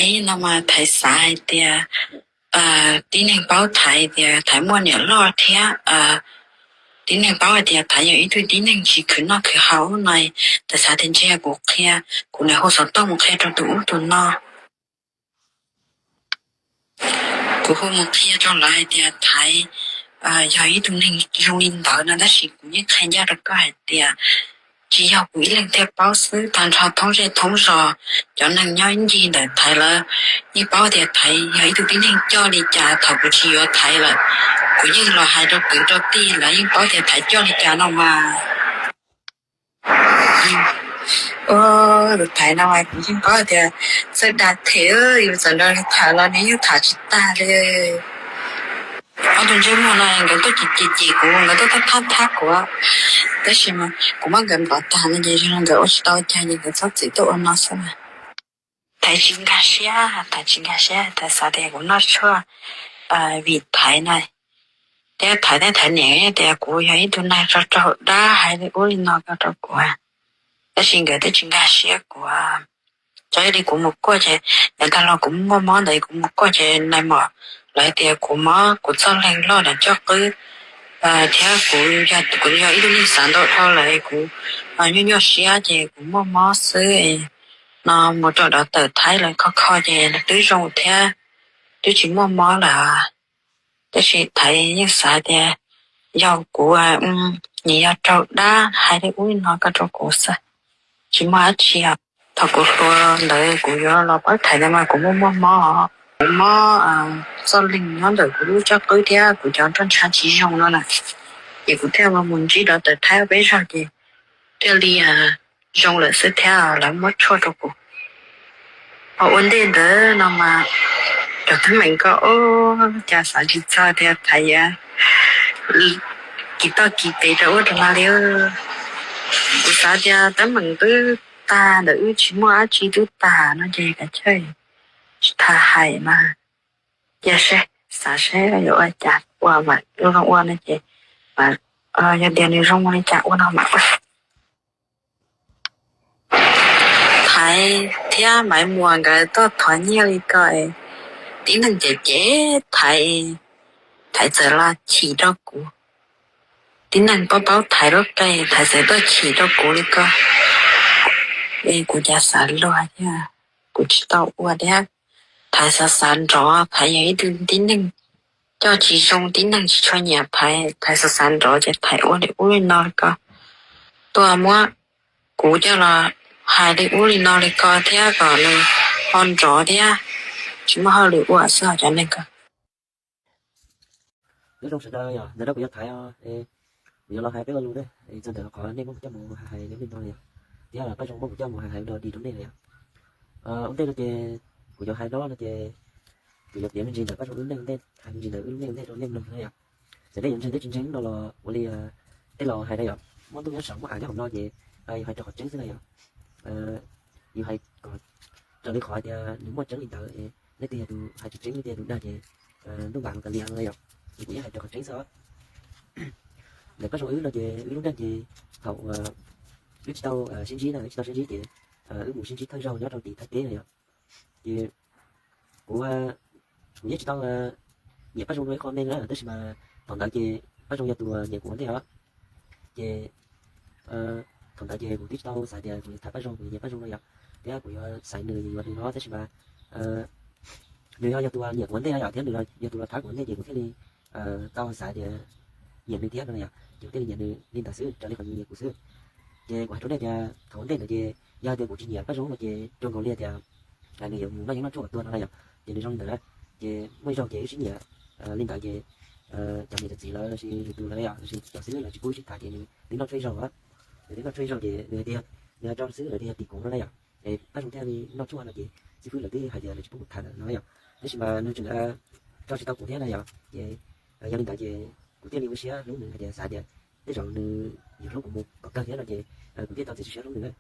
Ib no mas Thaiv xav hais tias tib neeg paub Thaiv tias Thaiv muaj niam loj thiab tib neeg paub hais tias Thaiv yog ib tug tib neeg tsis khwv noj khwv haus no, Thaiv xav tias ntshe kuv qhia, kuv niam hu xov tooj mus qhia rau tus ub tus no. Kuv hu mus qhia rau lawv hais tias Thaiv yog ib tug neeg zoo li ntawd no, tab sis kuv yeej qhia ncaj rau koj hais tias tsis yog kuv ib leeg thiaj paub xwb, tag nrho thoob zej thoob zos cov neeg nyob ib ncig ntawm Thaiv lawv yeej paub tias Thaiv yog ib tug tib neeg coj li cas. Thaum kuv tsis yuav Thaiv lawm, kuv yeej los hais rau kwv rau tij, lawv yeej paub tias Thaiv coj li cas no mas. Tus Thaiv no mas kuv yeej paub tias txawj dag them, yus txawm nrog nws tham los nws yeej tham tsis tag li. Ob tug ntsej muag no nkawd tuaj cem cem kuv, nkawd tuaj thab thab kuv, tab sis mas kuv muab nkawd nplov tag no ces zoo nkawd ua tsis tau cas ces nkawd txhob txwm tuaj ua no xwb na. Thaiv tsis nkag siab, Thaiv tsis nkag siab, Thaiv xav tias kuv noj tshuaj vim Thaiv na, thiab Thaiv thiab Thaiv niam tias kuv yog ib tug neeg raug raug dab hais li ub li no ko rau kuv, tab sis nkawd twb tsis nkag siab kuv. Txawm li kuv mus kuaj ces yav tag los kuv muaj mob ntawd kuv mus kuaj ces nais mom lawv tias kuv mob kuv txoj leeg loj nram caj qwb, thiab kuv, kuv yog ib tug neeg xav ntau dhau lawm kuv nyuaj nyuaj siab ces kuv muaj mob xwb no, mus rau dov tawm Thaib lawv kho kho ces twb zoo thiab, twb tsis muaj mob lawm. Tab sis Thaiv yeej xav tias yog kuv nim yog raug dab hais li ub li no ko rau kuv xwb, tsis muaj dab tsi os. Thaum kuv hluas ntawd kuv yuav los pab Thaiv ntawd mas kuv muaj muaj mob, kuv mob txoj leeg nyob ntawm kuv lub caj qwb thiab kuv cov nroj ntsha tsis zoo no na, ces kuv thiaj los mus ntsib dov tawm Thaib peb zaug ces thiaj li zoo lawm xwb thiab lawv muab tshuaj rau kuv. Ho ua ntej ntawd no mas cov teeb meem ko ua cas xav tsis txog tias Thaiv yuav kis toj kis tes rau ub rau no li. Kuv xav tias teeb meem twb tag ntawm wb tsis muaj dab tsi twb tag no ces kav chawj tsis tas hais mas, cia seb xav seb yuav ua cas ua mam zoo ua no ces yog tias nws zoo li cas ua no mam ua. Thaiv thiab Maiv Muas nkawd tuaj thov nyiaj li ko, tib neeg cem cem Thaiv, Thaiv txawm los chim rau kuv. Tib neeg paub paub Thaiv lub qe, Thaiv txawm tuaj chim rau kuv li ko. Es kuv cas xav luag thiab, kuv tsis tau ua thiab. Thaiv xav xav nrov, Thaiv yog ib tug tib neeg coj tsis zoo, tib neeg tsis tshua nyiam Thaiv, Thaiv xav xav nrov ces Thaiv ua li ub li no li ko, tuaj muab kuv coj los hais li ub li no li ko thiab kom nws ho nrov thiab, tsis muaj hauj lwm ua xwb cov neeg ko. Nyob zoo sawv daws, ntawm no kuv yog Thaiv, kuv yuav los hais peb lo lus na, txog ntawm qhov nej muab kuv coj mus hais li no no yom, thiab Paj Zoo muab kuv coj mus hais hais no di rau nej na yom. Ua ntej no ces kuv yuav hais no no ces kuv yuav piav me ntsis ntawm Paj Zoo wb neej ntej, hais me ntsis ntawm wb lub neej ntej rau nej mloog na yom. Txawm nej yuav ntseeg thiab tsis ntseeg no los ua li tej laus hais na yom, muaj ntuj nyob saum muaj av nyob hauv no ces yus hais raws qhov tseeb xwb na yom. Yus hais kom raws li qhov tias nws muaj tseeb li ntawd, leej twg yog tus hais tseeb tseeb, leej twg yog tus dag ces ntuj npam los kav liam no na yom. Ces kuv yeej hais raws qhov tseeb xwb os. Ntawm Paj Zoo wb no ces wb lub neej ces thaum wb tsis tau sib ntsib na, wb tsis tau sib ntsib ces wb mus sib ntsib thawj zaug nyob rau tim Thaib teb na yom. Ces kuv, kuv yeej tsis tau nyiam Paj Zoo dua ib qho me na, tab sis mas thaum ntawd ces Paj Zoo yog tus nyiam kuv ua ntej os. Ces thaum ntawd ces kuv twb tsis tau xav tias kuv yuav tham Paj Zoo, kuv yuav nyiam Paj Zoo no yom, thiab kuv yuav xaiv nws, yuav nws no, tab sis mas nws yog, yog tus nyiam kuv ua ntej no yom, thiab nws yog tus los thab kuv ua ntej ces kuv thiaj li tau xav tias nyiam nws thiab no yom, ces kuv thiaj li nyiam nws li ntawd xwb, raws li qhov nws nyiam kuv xwb. Ces kuv hais rau nej tias thaum ua ntej ntawd ces yog tias kuv tsis nyiam Paj Zoo no ces zoo nkaus li tias nws yuav mus noj yeeb noj tshuaj kom tuag no na yom, ces nws zoo li ntawd na. Ces muaj ib zaug ces wb sib nyiam li ntawd ces cov niam cov txiv lawv los sis lwm tus lawv yom, los sis cov xib fwb lawv tsis pub wb sib tham ces nws twb noj tshuaj ib zaug, nws twb noj tshuaj ib zaug ces nws hais tias nws yog rau xib fwb lawv tias yog tim kuv no na yom. Es Paj Zoo thiaj li noj tshuaj no ces xib fwb lawv twb hais tias lawv tsis pub tham lawm no yom, tab sis mas nws tseem tso tsis tau kuv thiab na yom. Ces yog li ntawd ces kuv thiaj li ua siab hlub nws hais tias xav tias tej zaum nws yuav hlub kuv mus kom kawg thiab no ces kuv thiaj tau txiav txim siab hlub nws.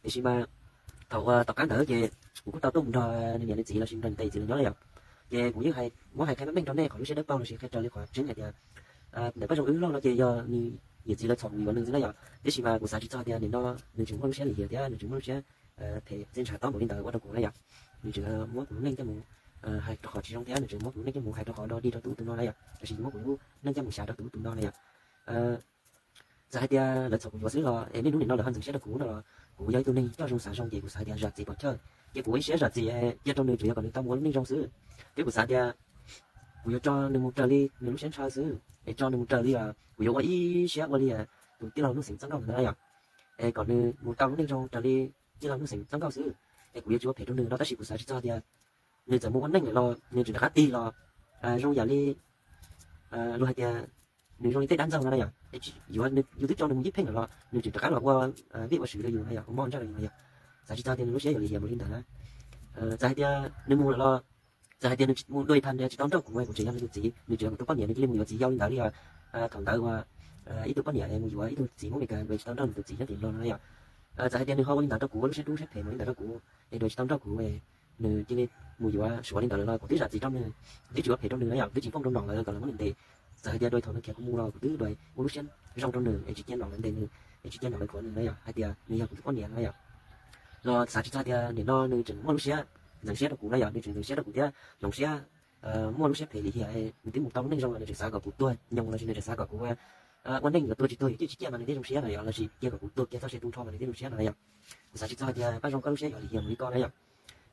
Tiam sis mas thaum uas tom qab ntawd ces kuv kuj tau tuaj mus nrog nws niam nws txiv los sis nrog nws tais nws txiv lawv nyob yom. Ces kuv yeej hais, muab hais qhia meej meej rau nej qhov lub siab dawb paug los sis qhia raws li qhov tseeb hais tias ntawm Paj Zoo wb loj no ces yog nws niam txiv lawv txhom kuv yuav nws xwb na yom. Tiam sis mas kuv xav tsis txog tias nim no nws tseem muaj lub siab lim hiam thiab nws tseem muaj lub siab them txiaj ntsha tob npaum li ntawd ua rau kuv na yom. Nws tseem muab kuv lub neej coj mus hais rau qhov tsis zoo thiab nws tseem muab kuv lub neej coj mus hais rau qhov dog dig rau tus ub tus no na yom, tab sis muab kuv lub neej coj mus xyav rau tus ub tus no na yom. Txawm hais tias lawv txhaum kuv yuav xwb los es niaj hnub nim no lawv ho ntxeev siab rau kuv no los kuv yog ib tug neeg coj zoo xav zoo ces kuv xav tias zam txim pov chawj ces kuv ua ib siab zam txim cia rau nws tsuas yog kom nws tau mus ua lub neej zoo xwb. Thiab kuv xav tias kuv yuav tso nws mus raws li nws lub siab ntshaw xwb es tso nws mus raws li os kuv yuav ua ib siab ua li tus tij laug Nuj Xeem txoj nkauj ntawd na yom, es kom nws mus tau lub neej zoo raws li tij laug Nuj Xeem txoj nkauj xwb. Es kuv yuav tsis ua phem rau nws no tab sis kuv xav tsis txog tias nws txawm mus ua neej lawm los nws tseem rov qab tig los zoo yam li luag hais tias nws zoo li tej dab ntxaug no na yom, yuav yus twb tso nws mus yib pheej lawm los nws tseem rov qab los ua vij ua sw rau yus na yom, ua mob ntsaj rau yus na yom. Xav tsis txog tias nws lub siab yuav lim hiam mus li ntawd na. Txawm hais tias nws mus lawm los txawm hais tias nws mus dua ib phaj ntias tsis tau nrauj kuv es kuv tseem yog nws tus txiv, nws tseem yog kuv tus poj niam, nws cia li mus yuav txiv yau li ntawd li os. Thaum ntawd uas ib tug poj niam mus yuav ib tug txiv Hmoob Meskas es tsis tau nrauj nws tus txiv nyob tim Nplog no na yom. Txawm hais tias nws ho ua li ntawd rau kuv, ua lub siab rub siab phem mus li ntawd rau kuv es nws tsis tau nrauj kuv es nws cia li mus yuav Suav li ntawd lawm los kuv twb zam txim rau nws, twb tsis ua phem rau nws na yom, twb tsis fooj rau nom lawv kom lawv muab nws ntes. Txawm hais tias dua thaum nws khiav kuv mus los kuv twb ua lub siab zoo rau nws es tsis cia nom lawv ntes nws es tsis cia nom lawv khuav nws na yom, hais tias nws yog kuv tus poj niam na yom. Los xav tsis txog tias nim no nws tseem muaj lub siab ntxeev siab rau kuv na yom, nws tseem ntxeev siab rau kuv thiab hloov siab muaj lub siab phem lim hiam, nws twb mus tau lub neej zoo los nws tseem xav kom kuv tuag nyoos los sis nws tseem xav kom kuv ua neej yuav tuag tsis tuag yuav ciaj tsis ciaj mas nws thiaj zoo siab na yom, los sis cia kom kuv tuag kiag txoj sia tu nrho mas nws thiaj zoo siab no na yom. Kuv xav tsis txog tias Paj Zoo koj lub siab yuav lim hiam mus li ko na yom.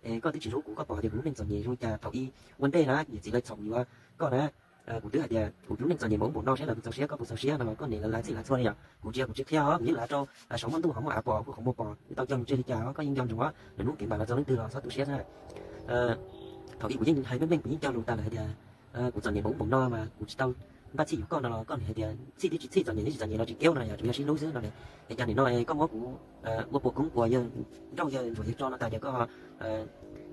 Es koj twb tsis hlub kuv, koj pom tias kuv lub neej txom nyem zoo li cas thaum ub ua ntej na, niam txiv lawv txhaum yuav koj na. Kuv twb hais tias kuv lub neej txom nyem npaum ub npaum no saib los kuv txaus siab koj puas txaus siab no los koj niam lawv lav txhij lav txhua li yom, kuv tsis yog kuv tsis qhia os, kuv yeej lav rau saum muaj ntuj hauv muaj av pom, kuv qhov muag pom, wb tau cog lus tseg li cas os koj yeej nco ntsoov os, lwm hnub kev npam los txog leej twg los txhob tu siab xwb. Thaum ub kuv yeej hais meej meej kuv yeej cog lus tas lawm hais tias kuv txom nyem npaum ub npaum no mas kuv tsis tau npaj txhij yuav koj no los koj niam hais tias txhij twb tsis txhij, txom nyem twb tsis txom nyem los tsis keub no yom, tsuas yog sib hlub xwb no. Es cas nim no koj muab kuv ua puas koob puas yawg nrauj yawg ntsuas yawg tso no tas ces koj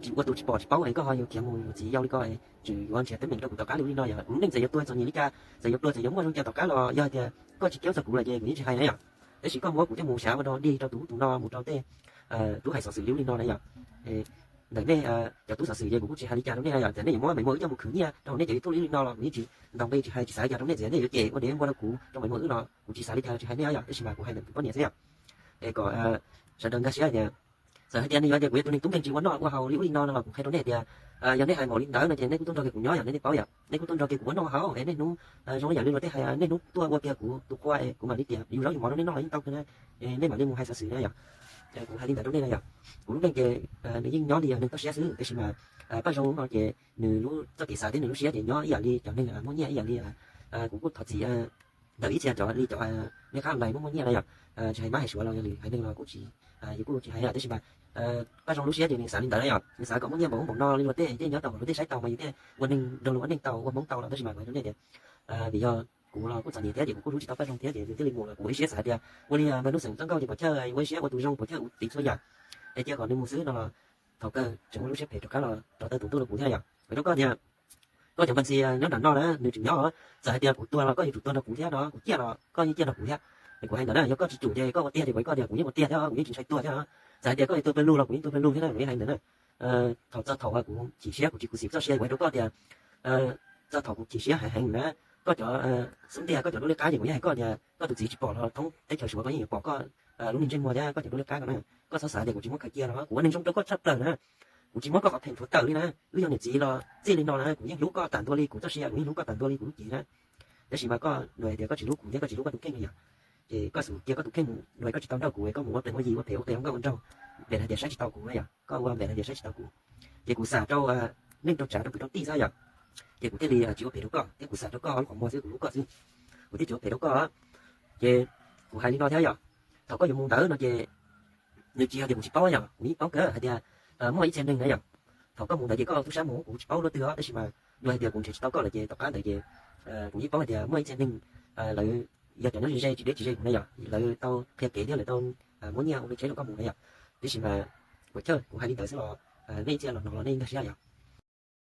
tsis ua tus tsis pom tsis paub es koj ho yuav khiav mus yuav txiv yau li ko, tseem yuav nrhiav teeb meem rau kuv tom qab li ub li no yom. Kuv lub neej txawm yuav tuag txom nyem li cas, txawm yuav pluag txawm yuav muaj zoo li cas tom qab los yog hais tias koj tsis keub txog kuv lawm ces kuv yeej tsis hais na yom. Tab sis koj muab kuv coj mus xyav ua dog dig rau tus ub tus no mus rau tej tub hais xov xwm li ub li no na yom. Ntawm nej cov tub xov xwm ces kuv kuj tsis hais li cas rau nej na yom, txawm nej yuav muab Maiv Muaj wb coj mus khwv nyiaj rau nej cov YouTube li ub li no los kuv yeej tsis ntaus npe tsis hais tsis xav li cas rau nej, txawm nej yuav cem ua dev ua npua rau kuv rau Maiv Muaj wb los kuv tsis xav li cas tsis hais nej yom, tab sis mas kuv hais ntawm kuv poj niam xwb yom. Es kom sawv daws nkag siab tias txawm hais tias nws yuav tias kuv yog tus neeg tub nkeeg tsis ua noj ua haus li ub li no no los kuv qhia rau nej tias yog nej hais npaum li ntawd no ces nej kuj tuaj nrog kiag kuv nyob yom, nej nej paub yom, nej kuj tuaj nrog kiag kuv ua noj ua haus es niaj hnub zoo li yam li luag tej hais niaj hnub tuaj ua kiag kuv tus qhua es kuv mam li tias yus zaub yus mov rau nej noj los yeej tau kawg na, nej mam li mus hais xov xwm na yom. Kuv hais li ntawd rau nej na yom. Kuv lub neej ces nws yeej nyob li yog neeg toj siab xwb tab sis mas Paj Zoo no ces nws lub txoj kev xav thiab nws lub siab ces nyob ib yam li cov neeg muaj nyiaj ib yam li, kuv kuj thov txim ntawm ib txhia cov li cov niaj qab lais muaj muaj nyiaj na yom, tsis hais mab hais suav los yog lwm haiv neeg los kuj tsis, yus kuj tsis hais tab sis mas Paj Zoo lub siab ces nws xav li ntawd na yom, nws xav kom muaj nyiaj npaum ub npaum no li luag tej, tej nyob tau kom luag tej saib tau mas yus tej ua neeg nrog luag ua neej tau ua Hmoob tau los tab sis mas kuv hais rau nej tias vim yog kuv los kuj txom nyem thiab ces kuv kuj hlub tsis tau Paj Zoo thiab ces nws thiaj li mus los kuv ua ib siab xav tias ua li Maiv Nuj Xeem txoj nkauj ces pom chaw ua ib siab ua tus zoo pom chaw ua tiv txhua yam, es cia kom nws mus xwb no los thaum kawg tseem muaj lub siab phem rov qab los rov tawg tus ntuj rau kuv thiab na yom. Ua rau koj tias koj cov npaj ntxhi nyob nram no na nws tseem nyob, txawm hais tias kuv tuag los koj yuav tsum tuag nrog kuv thiab no, kuv ciaj los koj yeej ciaj nrog kuv thiab. Kuv hais ntawd na, yog koj tsis tsum ces koj ua tiag ces kuv hais koj tias kuv yeej ua tiag thiab kuv yeej tsis ntshai tuag thiab. Txawm hais tias koj yuav tuag pawg lug los kuv yeej tuag pawg lug thiab na, kuv yeej hais ntawd na. Thaum txog thaum kuv chim siab kuv tsis khuv xim txoj sia kuv hais rau koj tias txog thaum kuv chim siab heev heev na, koj cov xub ntiag koj cov duab liab qab ces kuv yeej hais koj tias koj tus txiv tsis pom los thoob teb chaws Suav koj yeej yuav pom koj lub niag ntsej muag thiab koj cov duab liab qab ko na. Koj txhob xav tias kuv tsis muab khaws cia no, kuv ua neeg zoo rau koj tshaj plaws na. Kuv tsis muab koj qhov pheem thuav tawm li na, wb yog niam txiv los txij li no na kuv yeej hlub koj tas ntua li kuv txoj sia, kuv yeej hlub koj tas ntua li kuv lub cev na. Tab sis mas koj nug hais tias koj tsis hlub kuv thiab koj tsis hlub koj tus kheej li yom, ces koj xub cia koj tus kheej mus nug koj tsis tau nrauj kuv, koj mus ua plees ua yi ua phem ua qe ua nkauj ua nraug, npem hais tias saib tsis taus kuv na yom, koj ua npem hais tias saib tsis taus kuv. Ces kuv xam rau neej rau tsav rau kwv rau tij xwb yom, ces kuv thiaj li tsis ua phem rau koj thiab kuv xam rau koj lub qhov muag xwb kuv hlub koj xwb, kuv thiaj tsis ua phem rau koj. Ces kuv hais li no thiab yom, thaum koj yuav mus ntawd no ces nws tsis yog tias kuv tsis paub yom, kuv yeej paub kawg hais tias muaj ib txhia neeg na yom, thaum koj mus ntawd ces koj tub sab mus kuv tsis paub luaj twg os, tab sis mas luag hais tias kuv nrhiav tsis tau koj lawm ces tom qab ntawd ces kuv yeej paub hais tias muaj ib txhia neeg lawv yog cov nyob ze ze tsis deb tsis ze kuv na yom, lawv tau qhia kev thiab lawv tau muab nyiaj ua me tsheb rau koj mus na yom. Tab sis mas kuv chawj kuv hais li ntawd xwb los nej ib txhia los hnov los nej nkag siab yom.